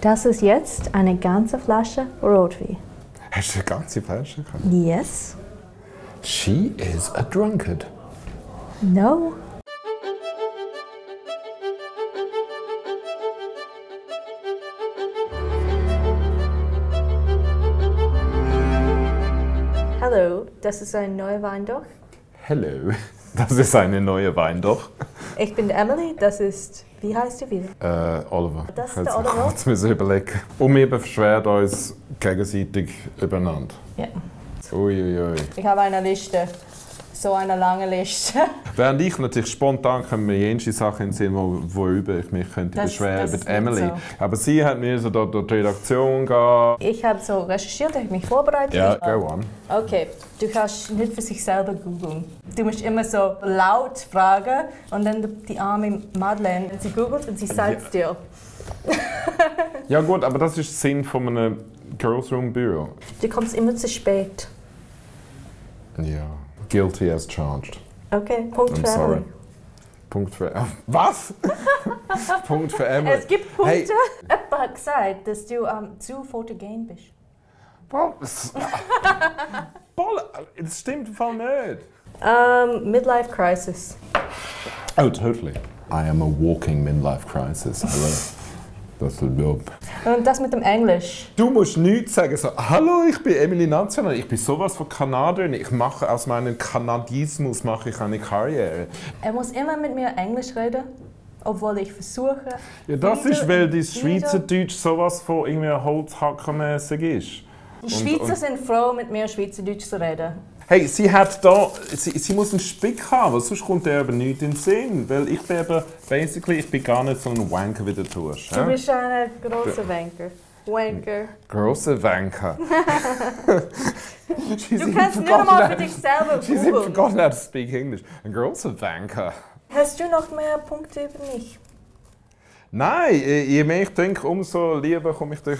Das ist jetzt eine ganze Flasche Rotwein. Hast du eine ganze Flasche gehabt? Yes. She is a drunkard. No. Hallo, das ist ein neuer Wein doch. Hello, das ist eine neue Wein doch. Ich bin Emily, das ist, wie heißt du wieder? Oliver. Das ist der Oliver? Jetzt müssen wir überlegen. Und wir beschweren uns gegenseitig übereinander. Ja. Uiuiui. Ich habe eine Liste. So eine lange Liste. Während ich natürlich spontan kommen mir jenste Sachen in den Sinn, worüber ich mich könnte beschweren mit Emily. So. Aber sie hat mir so durch die Redaktion gehen. Ich habe so recherchiert, ich habe mich vorbereitet. Ja, go on. Okay, du kannst nicht für sich selber googeln. Du musst immer so laut fragen und dann die arme Madeleine, sie googelt und sie sagt es dir. Ja gut, aber das ist der Sinn von einem Girls Room Büro. Du kommst immer zu spät. Ja. Guilty as charged. Okay, Punkt I'm für sorry. Emily. Punkt für Was? Punkt für Emily. Es gibt Punkte. Hey. Jemand hat gesagt, dass du zu fotogen bist. Was? Das stimmt im Fall nicht. Midlife Crisis. Oh, totally. I am a walking midlife crisis. Das ist dope. Und das mit dem Englisch. Du musst nichts sagen. So, hallo, ich bin Emily National. Ich bin sowas von Kanadierin. Ich mache aus meinem Kanadismus eine Karriere. Er muss immer mit mir Englisch reden, obwohl ich versuche. Ja, das ist, weil dein Schweizerdeutsch sowas von irgendwie holzhackermäßig ist. Die Schweizer sind froh, mit mir Schweizerdeutsch zu reden. Hey, sie muss einen Spick haben, weil sonst kommt der aber nicht in den Sinn. Weil ich bin eben, basically, ich bin gar nicht so ein Wanker, wie du tust. Du bist ein grosser Wanker. Wanker. Grosser Wanker. Du kannst nicht einmal für dich selber She's even googeln. forgotten how to speak English. Ein grosser Wanker. Hast du noch mehr Punkte über mich? Nein, je mehr ich denke, umso lieber komme ich dir.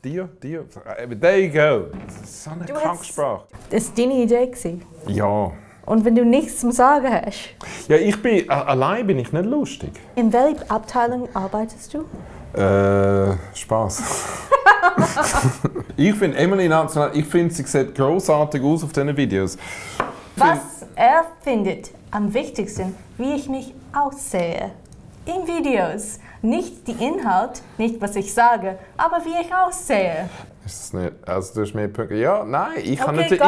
There you go. Das ist so eine Kranksprache. Das war deine Idee. Ja. Und wenn du nichts zum Sagen hast? Ja, allein bin ich nicht lustig. In welcher Abteilung arbeitest du? Spaß. Ich finde Emily National, sie sieht großartig aus auf diesen Videos. Was er findet am wichtigsten, wie ich mich aussehe. In Videos. Nicht die Inhalt, nicht was ich sage, aber wie ich aussehe. Ist das nicht? Also du hast mehr Punkte? Ja, nein, ich habe Okay,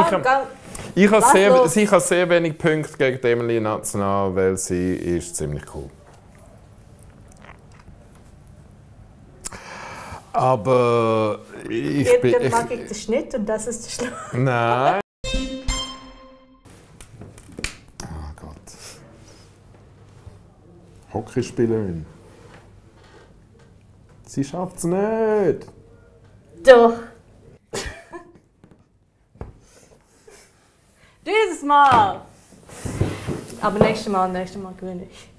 ich habe sehr wenig Punkte gegen Emily National, weil sie ist ziemlich cool. Aber Dann mache ich den Schnitt und das ist der Schluss. Nein. Oh Gott. Hockeyspielerin. Sie schafft es nicht. Doch. Dieses Mal. Aber nächstes Mal gewinne ich.